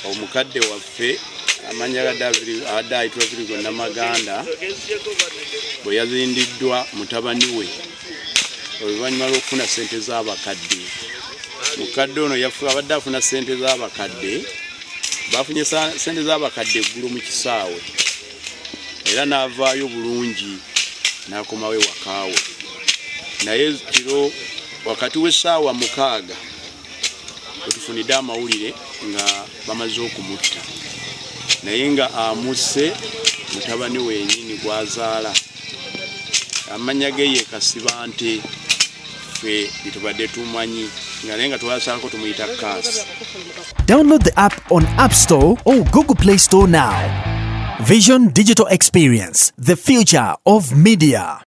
Omukadde waffe amanya ga abadde ayitibwa Virigo Namaganda bwe yazindiddwa mutabani we oluvannyuma lw'okufuna ssente z'abakadde. Mukadde ono abadde afuna ssente z'abakadde, bafunye ssente z'abakadde eggulo mu kisaawe era n'avaayo bulungi n'akomawo ewaka we, naye kiro wakati w'essaawa 6 wetufunidde amawulire nga bamaze okumutta, naye nga amusse mutabani wenyini gwazaala, amannya ge ye Kasibante, ffe lyetubadde tumanyi nga naye nga twasalako tumuyita Kaasi. Download the app on App Store or Google Play Store now. Vision Digital Experience, the future of media.